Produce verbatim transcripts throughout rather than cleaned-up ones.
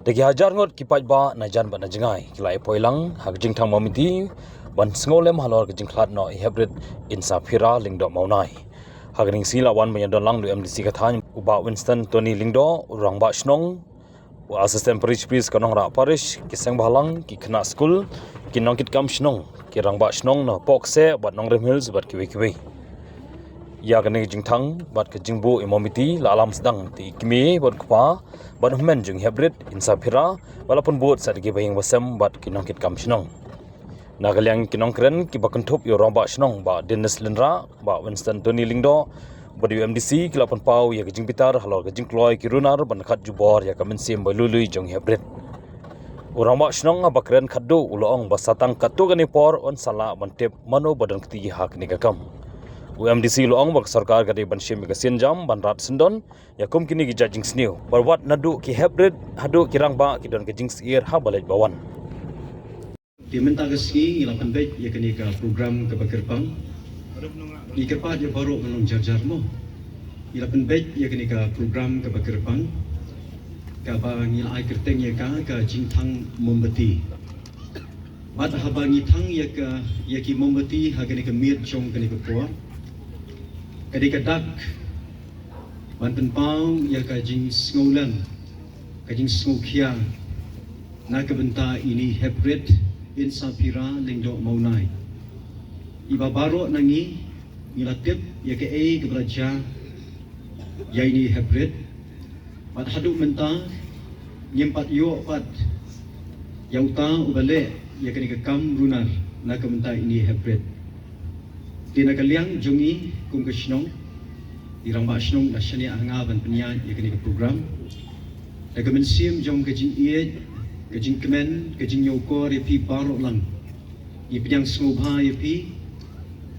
Da ki hajar ngut ki paidbah na jan bad na jngai ki la ïa poi lang ha ka jingthang mombati ban sngewlem halor ka jingkhlad noh i Heprit Insaphira Lyngdoh Mawnai. Ha kane ka sngi la wan ban ïadon lang da u M D C ka thaiñ u Bah Winston Tony Lyngdoh, u Rangbah Shnong, u Assistant Parish Priest ka Nongrah Parish, ki sengbhalang, ki khynnah skul, ki nongkitkam shnong, ki rangbah shnong na Pohkseh bad Nongrim Hills bad kiwei kiwei. Ïa kane ka jingthang bad ka jingbuh ïa i mombati la ïalam sdang da i kmie bad kpa bad u hynmen jong i Heprit Insaphira, bad la pynbud sa da ki bahaïing bahasem bad ki nongkitkam shnong. Na ka liang ki nongkren kiba kynthup ïa u Rangbah Shnong Bah Dennis Lynrah, Bah Winston Tony Lyngdoh bad ïa u M D C ki la pynpaw ïa ka jingbitar halor ka jingkloi ki runar ban kat jubor ïa ka mynsiem ba lui lui jong i Heprit. U Rangbah Shnong haba kren khadduh u la ong ba sa tang katto katne por un sa lah ban tip mano ba don kti ha kane ka kam. U M D C u la ong ba ka sorkar ka dei ban shim ïa ka sienjam ban rat syndon ïa kum kine ki jait jingsniew, bad wat naduh ki Heprit haduh ki rangbah ki don ka jingsheptieng haba leit ba wan. Te mynta ka sngi ngi la pynbeit ïa kane ka program kaba kyrpang. Ngi kyrpad ïa baroh ban long jar jar mo. Ngi la pynbeit ïa kane ka program kaba kyrpang, kaba ngi la ai kyrteng ïa ka, ka jingthang mombati. Bad haba ngi thang ïa ka, ïa ki mombati ha kane ka miet jong kane ka por, ka dei ka dak ban pynpaw ïa ka jingsngewlem, ka jingsngewkhia na ka bynta ine i Heprit Insaphira Lyngdoh Mawnai. Iba baroh na ngi ngi la tip ïa kaei kaba la jia ïa ine i Heprit. Bad haduh mynta ngim pat ïoh pat ïa uta uba leh ïa kane ka kam runar na ka bynta ine i Heprit. Te na ka liang jong ngi kum ka shnong, i Rangbah Shnong la shaniah ha nga ban pynïaid ïa kane ka program. Da ka mynsiem jong ka jingïeit, ka jingkmen, ka jingïakor ïa phi baroh lang. Ngi pdiang sngewbha ïa phi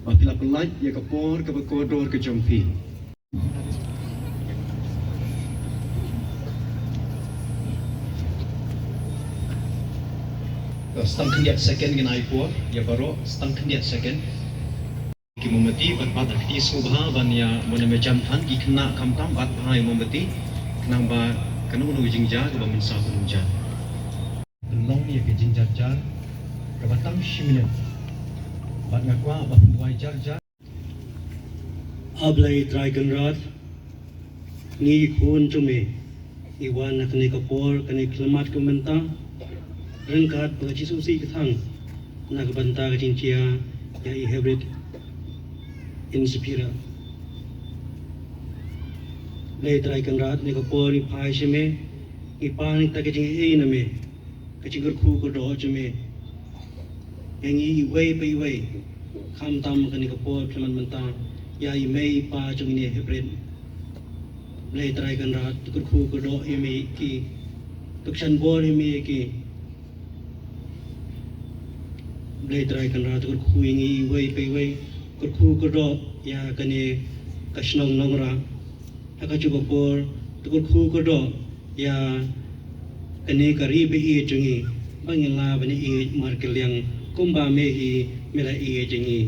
ba phi la pyllait ïa ka por kaba kordor ka jong phi. Stang khyndiat second ngin ai por ïa baroh, stang khyndiat second. Ki mombati bad bat ha kti sngewbha ban ïa mon ïa me jam than ki khynnah khamtam bat bha ïa mombati khnang ba kano kano ka jingjia kaba mynsaw kan ym jia. Pynlong ïa ka jingjar jar kaba tang shi minit bad nga kwah ba pynduwai jar jar. A Blei Trai Kynrad, ngi ki khun jong me ngi wan ha kane ka por, kane ka khyllipmat ka mynta ryngkat bad ka jingsngewsih ka thang na ka bynta ka jingjia ïa i Heprit Insaphira. Blei Trai Kynrad, kane ka por ngi phai sha me, ngi pan kita ka jingaiei na me, ka jingkyrkhu kyrdoh jong me ïa ngi iwei pa iwei, khamtam kane ka por khyllipmat mynta ïa i mei i pa jong ine i Heprit. Blei Trai Kynrad, to kyrkhu kyrdoh ïa me ïa ki, to kyrshan bor ïa me ïa ki. Blei Trai Kynrad, to kyrkhu ïa ngi iwei pa iwei, kyrkhu kyrdoh ïa kane ka shnong Nongrah. Ha kajuh ka por to kyrkhu kyrdoh ïa kane ka ri ba ïeit jong ngi, ba ngin lah ban ïeit markylliang kumba me hi me la ïeit ïa ngi.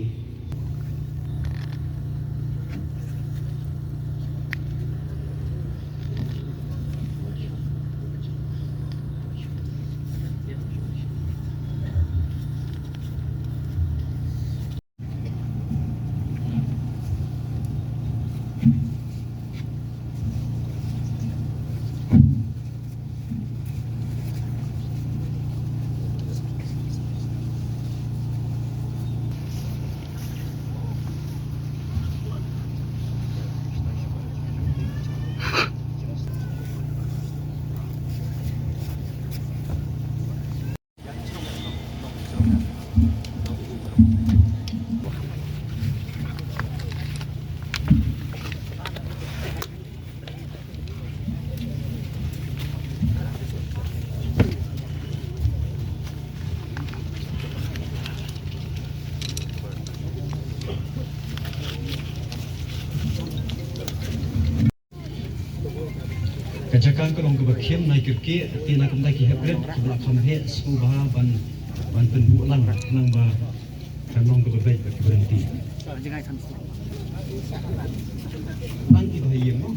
Ka jaka ka long kaba khim na i kyrkieh, te na ka bynta ki heprit kiba la kham heh sngewbha ban, ban pynbuh lang khnang ba kan long kaba beit bad kaba ryntih. Tang kiba ha ïing mo.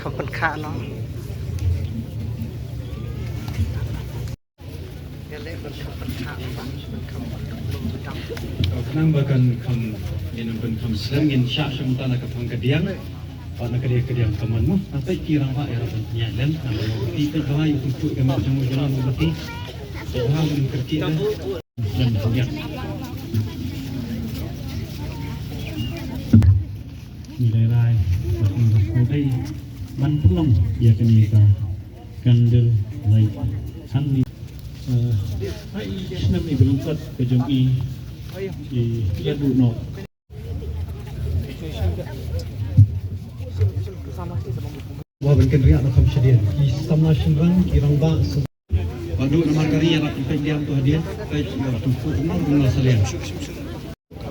Pynkhah noh. Ïa leh pynkhah, pynkhah, pynkhah, pynkhah. Khnang ba kan kham, ngin ym pynkham slem, ngin shah sha mynta na ka phang ka diang. Bad na ka diang ka diang ka mon mo. Nang peit ki rangbah ïa ra ban pynïaid lem, nang ba ki peit ba ïa u kyntu ka met jong u jong u ba ki. Ba ha ban kyrkieh lem. Lem pynïaid. Ngi lai rai, bad ngi dei ban pynlong ïa kane ka candle light hangne. Eh, ai, snem i ba lyngkot ka jong i, i ïa duh noh. Wa ban kynriah noh kham shadien. Ki samla shynrang, ki rangbah, Bad duh namar ka ri ïa rat peit diam tu hadien, peit ïa tu pu umno umno salian.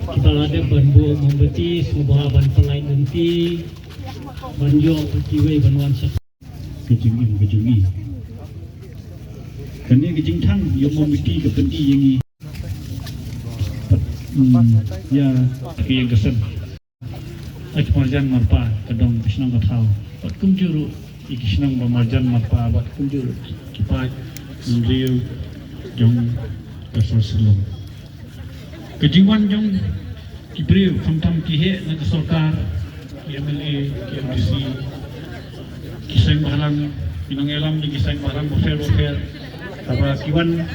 Kita la dep ban buh mombati, sngewbha ban pynlait lynti, ban ïoh bad kiwei ban wan sa. Ka jingim ka jong i. Kane ka jingthang ïoh mombati ka pyni ïa ngi. Hmm, ïa ka ïing ka sem. Ïa ki marjan marpa ka dong ka shnong ka thaw. Bad kumjuh ruh ïa ki shnong ba marjan marpa bad kumjuh ruh ki paid bynriew jong ka sor Shillong. Ka jingwan jong ki briew khamtam ki heh na ka sorkar, ki M L A, ki M D C, ki seng bhalang, ki nongïalam jong ki seng bhalang bapher bapher. Kaba ki wan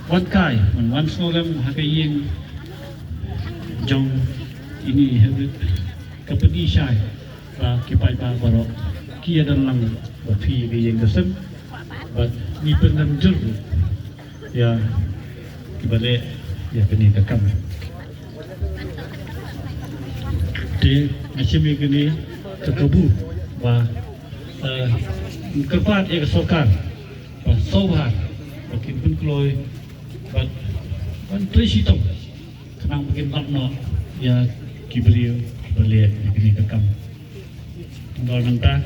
Wan kai, wan, wan sngewlem ha ka ïing jong ine i Hybrid ka pyni shai ba ki paidbah baroh ki ïa don lang bad phi ïa ka ïing ka sem bad ngi pyndem jur ïa kiba leh ïa kane ka kam. Te nga shim ïa kane ka kabu ba, eh, kyrpad ïa ka sorkar ba sngewbha ba kin pynkloi bad ban trei shitom khnang ba kin lap noh ïa ki briew kiba leh ïa kane ka kam. Nangta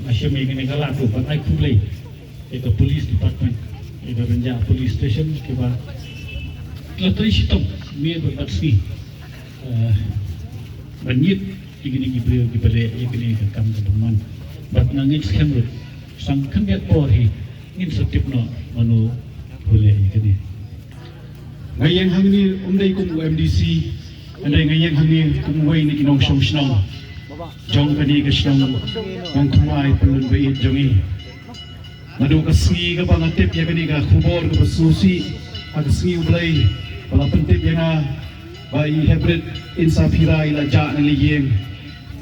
nga shem ïa kane ka lad ruh ban ai khublei ïa ka police department, ïa ka Rynjah police station kiba la trei shitom miet bad bad sngi, eh, ban ngeit ïa kine ki briew kiba leh ïa kane ka kam kaba bymman. Bad nga ngeit skhem ruh sa khyndiat por hi ngin sa tip noh mano ba leh ïa kane. Nga ïeng hangne ym dei kum u M D C, hynrei nga ïeng hangne kum uwei na ki nongshong shnong jong kane ka shnong Nongthymmai Pyllun Baieit jong ngi. Naduh ka sngi kaba nga tip ïa kane ka khubor kaba sngewsih, ha ka sngi U Blei ba la pyntip ïa nga ba i Hybrid Insaphira i la jah na la ïing.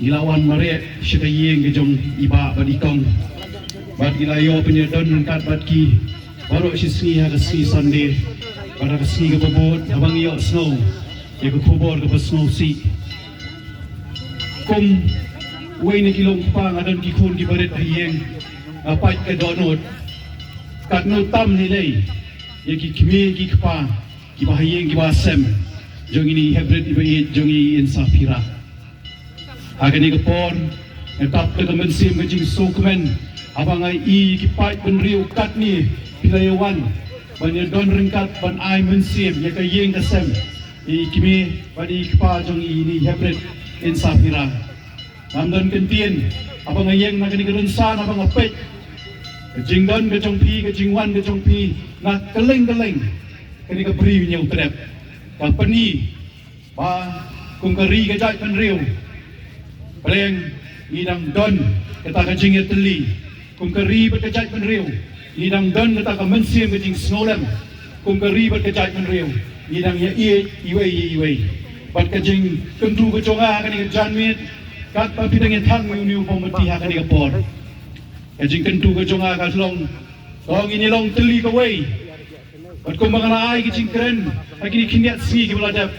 I la wan mareh sha ka ïing ka jong i bah bad i kong. Bad i la ïoh pynïadon ryngkat bad ki baroh shi sngi ha ka sngi Sunday. Bad ha ka sngi kaba bud haba ngi ïohsngew ïa ka khubor kaba sngewsih. Kum uwei na ki long kpa nga don ki khun kiba rit ha ïing, nga pait ka dohnud. Katno tam lei lei ïa ki kmie ki kpa kiba ha ïing kiba ha sem jong ine i Hybrid iba ïeit jong ngi i Insaphira. Ha kane ka por nga tap da ka mynsiem ka jingsngewkmen haba nga ïohi ki paid bynriew katne phi la ïa wan ban ïa don ryngkat ban ai mynsiem ïa ka ïing ka sem ïa i kmie bad ïa i kpa jong ine i Hybrid Insaphira. Ngam don kyntien haba nga ïeng na kane ka rynsan haba nga peit ka jingdon ka jong phi, ka jingwan ka jong phi na kylleng kylleng kane ka Bri Hynñiewtrep. Ka pyni ba kum ka ri ka jaitbynriew pyrshang ngi dang don kata ka jingïatylli. Kum ka ri bad ka jaitbynriew ngi dang don kata ka mynsiem ka jingsngewlem. Kum ka ri bad ka jaitbynriew ngi dang ïaieit iwei ïa iwei. Bad ka jingkyntu ka jong nga ha kane ka janmiet, katba phi dang ïa thang ïa une u mombati ha kane ka por, ka jingkyntu ka jong nga ka long, to ngin ïa long tylli kawei. Bad kumba nga la ai ka jingkren ha kine khyndiat sngi kiba la dep,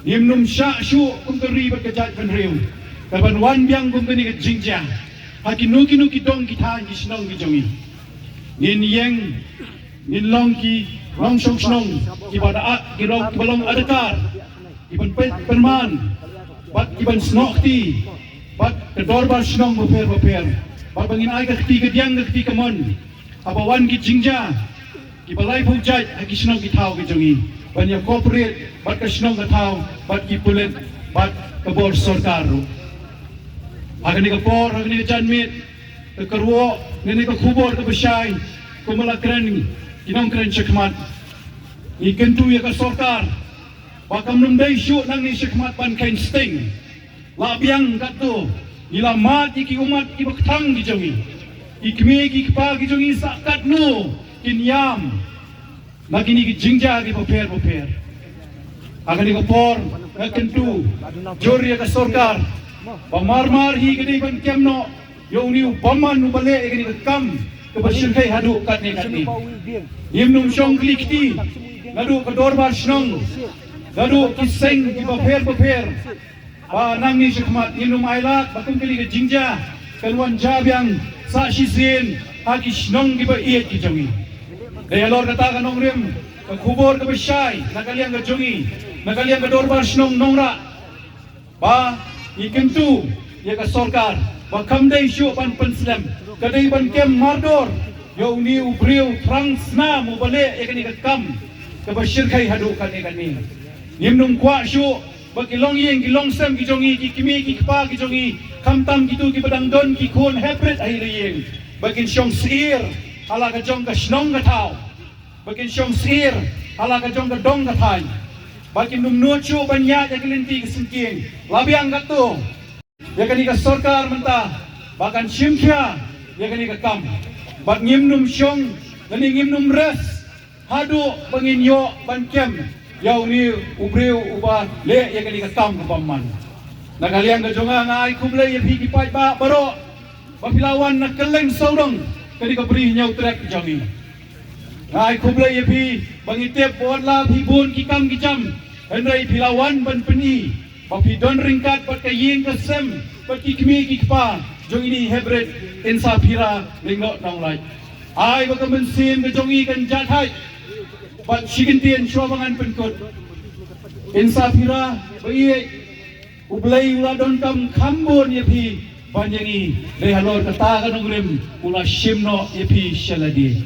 ngim nym shah shuh kum ka ri bad ka jaitbynriew ka ban wan biang kum kane ka jingjia ha kino kino ki dong ki thaiñ ki shnong ki jong ngi. Ngin ïeng, ngin long ki nongshong shnong kiba da, ki long, kiba long adkar, kiban peit pynman bad kiban snoh kti bad ka dorbar shnong bapher bapher, bad ba ngin ai ka kti kadiang ka kti kamon haba wan ki jingjia kiba laiphew jait ha ki shnong ki thaw ki jong ngi, ban ïa cooperate bad ka shnong ka thaw bad ki pulit bad ka bor sorkar ruh. Ha kane ka por, ha kane ka janmiet, ka kyrwoh, kane ka khubor kaba shai, kumba la kren ki nongkren shakhmat. Ngi kyntu ïa ka sorkar ba kam nym dei shuh nangne shakhmat ban kheiñ sting. La biang katto, ngi la mad ïa ki ummat kiba kthang ki jong ngi. Ki kmie ki kpa ki jong ngi sa katno kin ïam na kine ki jingjia kiba pher bapher. Ha kane ka por nga kyntu jur ïa ka sorkar ba mar mar hi ka dei ban kem noh ïa une u bymman uba leh ïa kane ka kam kaba shyrkhei haduh katne katne. Ngim nym shong kli kti naduh ka dorbar shnong, naduh ki seng kiba pher bapher. Ba nangne shakhmat ngin ym ailad ba kum kane ka jingjia kan wan jia biang sa shisien ha ki shnong kiba ïeit ki jong ngi. Dei halor kata ka nongrim ka khubor kaba shai na ka liang ka jong ngi, na ka liang ka dorbar shnong Nongrah, ba ngi kyntu ïa ka sorkar ba kam dei shuh ban pynslem, ka dei ban kem mardor ïa une u briew thrang snam uba leh ïa kane ka kam kaba shyrkhei haduh katne katne. Ngim nym kwah shuh ba ki longïing ki longsem ki jong ngi, ki kmie ki kpa ki jong ngi, khamtam kito kiba dang don ki khun hybrid ha ïing, ba kin shong syier ha la ka jong ka shnong ka thaw, ba kin shong syier ha la ka jong ka dong ka thaiñ, ba kin nym nud shuh ban ïaid ïa ki lynti ki syngkien. La biang katto, ïa kane ka sorkar mynta ba kan shim khia ïa kane ka kam. Bad ngim nym shong, lane ngim nym rest haduh ba ngin ïoh ban kem ïa une u briew uba leh ïa kane ka kam kaba bymman. Na ka liang ka jong nga, nga ai khublei ïa phi ki paidbah baroh ba phi la wan na kylleng sawdong kane ka Bri Hynñiewtrep ka jong ngi. Nga ai khublei ïa phi ba ngi tip ba wat la phi bun ki kam ki jam, hynrei phi la wan ban pyni ba phi don ryngkat bad ka ïing ka sem bad ki kmie ki kpa jong ine i hybrid Insaphira Lyngdoh Nonglait. Ai ba ka mynsiem ka jong ngi kan jahthait bad shi kyntien shuwa ba ngan pynkut. Insaphira ba ïeit, U Blei u la donkam kham bun ïa phi ban ïa ngi, dei halor kata ka nongrim u la shim noh ïa phi sha lade.